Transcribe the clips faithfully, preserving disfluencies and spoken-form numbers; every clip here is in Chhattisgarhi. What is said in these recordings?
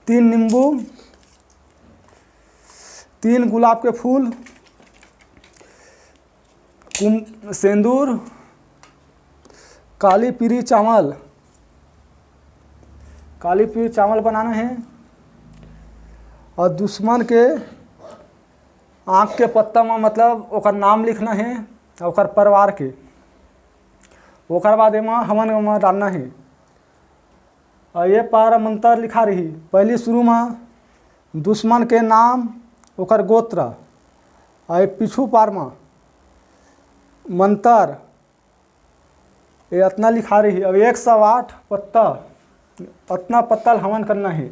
तीन नींबू, तीन गुलाब के फूल, कुम-, सेंदूर, काली पीली चावल, काली पीली चावल बनाना हे। अउ दुश्मन के आँख के पत्ता म, मतलब, ओकर नाम लिखना हे, ओकर परिवार के। ओकर बाद एमा हवन म डालना हे। अउ ये पारा मंतर लिखा रही। पहली शुरू म दुश्मन के नाम, ओकर गोत्र, अउ ये पीछू पार म मंतर, ये अतना लिखा रही। अब एक सौ आठ पत्ता, अतना पत्ता ल हवन करना हे।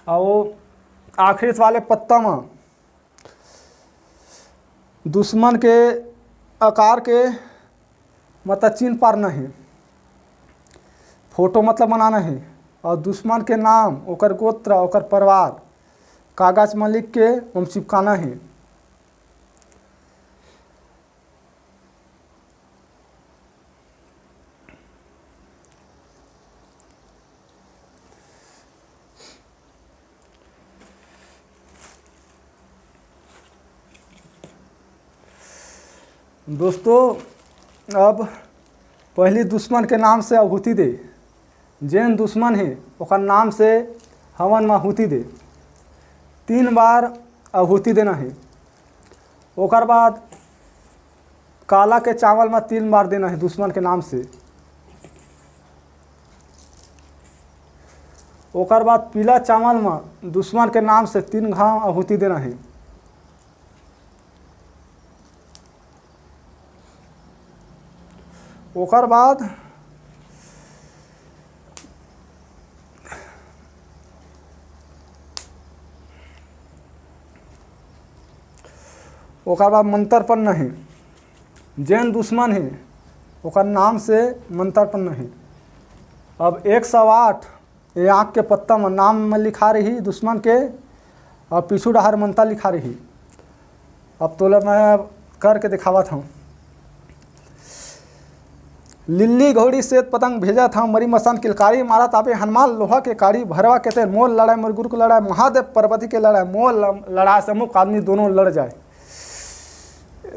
अउ आखिरी वाले पत्ता म दुश्मन के आकार के, मतलब, चिन्ह पारना हे, फोटो, मतलब, बनाना हे। अउ दुश्मन के नाम, ओकर गोत्र, ओकर परिवार कागज म लिख के ओम चिपकाना हे। दोस्तों, अब पहली दुश्मन के नाम से आहुति दे। जेन दुश्मन हे, ओकर नाम से हवन म आहुति दे। तीन बार आहुति देना हे। ओकर बाद काला के चावल म तीन बार देना हे दुश्मन के नाम से। ओकर बाद पीला चावल म दुश्मन के नाम से तीन घांव आहुति देना हे। ओकर बाद, ओकर बाद मंतर पढ़ना हे। जेन दुश्मन हे, ओकर नाम से मंतर पढ़ना हे। अब एक सौ आठ ये आँख के पत्ता म नाम म लिखा रही दुश्मन के, अउ पीछू डहार मंतर लिखा रही। अब तोला मैं करके दिखावत हूँ। लिल्ली घोड़ी सेत पतंग भेजत हव, मरी मसान किलकारी मारत आबे हनुमान, लोहा के काड़ी भरवा के तेल, मोर लड़ाई मोर गुरु के लड़ाई, महादेव पार्वती के लड़ाई, मोर ल-, लड़ाई से अमुक आदमी दोनों लड़ जाए।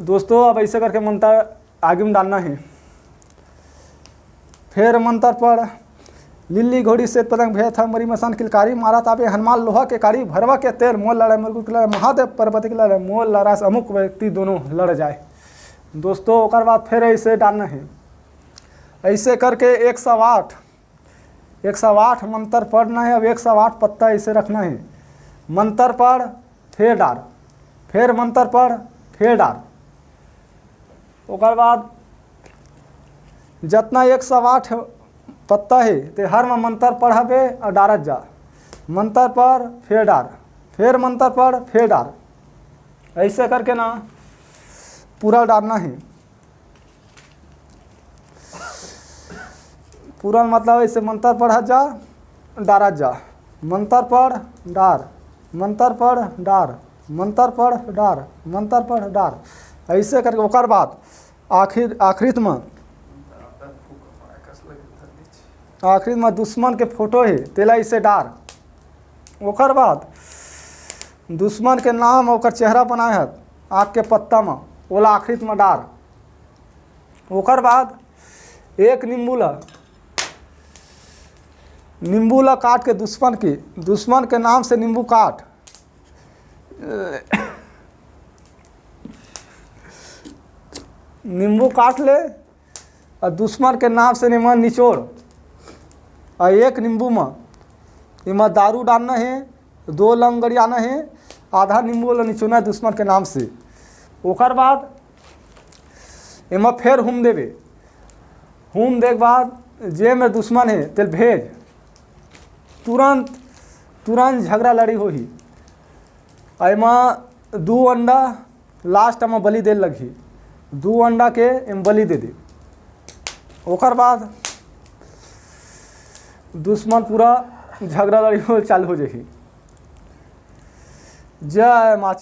दोस्तों, अब ऐसे करके मंतर आगे में डालना है। फेर मंतर पढ़, लिल्ली घोड़ी सेत पतंग भेजत हव, मरी मसान किलकारी मारत आबे हनुमान, लोहा के काड़ी भरवा के तेल, मोर लड़ाई मोर गुरु के लड़ाई, महादेव पार्वती के लड़ाई, मोर लड़ाई से अमुक व्यक्ति दोनों लड़ जाए। दोस्तों, ओकर बाद फेर ऐसे डालना है। ऐसे करके एक सौ आठ, एक सौ आठ मंतर पढ़ना है। अब एक सौ आठ पत्ता ऐसे रखना है। मंतर पढ़, फेर डार, फेर मंतर पढ़, फेर डार। ओकर बाद जतना एक सौ आठ पत्ता है, ते हर में मंतर पढ़बे अउ डारत जा। मंतर पढ़, फेर डार, फेर मंतर पढ़, फेर डार। ऐसे करके ना पूरा डारना है। पूरा मतलब ऐसे मंतर पढ़त जा, डारत जा, मंतर पढ़, डार, मंतर पढ़, डार, मंतर पढ़, डार, मंतर पढ़, डार। ऐसे करके ओकर बाद आखिर, आखिरी में, आखिरी में दुश्मन के फोटो है, तेला ऐसे डार। ओकर बाद दुश्मन के नाम, ओकर चेहरा बनाए हत आँख के पत्ता में, ओला आखिरी में डार। ओकर बाद एक नींबू ला, नींबू ला काट के दुश्मन के, दुश्मन के नाम से नींबू काट, नींबू काट ले अउ दुश्मन के नाम से एमा निचोड़। अउ एक नींबू में एमा दारू डालना है, दो लौंग गड़ियाना है, आधा नींबू ला निचोड़ना है दुश्मन के नाम से। ओकर बाद एमा फेर हूम देबे। हूम दे के बाद जे मेर दुश्मन हे, तेल भेज, तुरंत, तुरंत झगड़ा लड़ी होही। अउ एमा दू अंडा last म बलि दे लगही, दू अंडा के एम बलि दे दे। ओकर बाद दुश्मन पूरा झगड़ा लड़ी हो चालू हो जाही। जय माँ।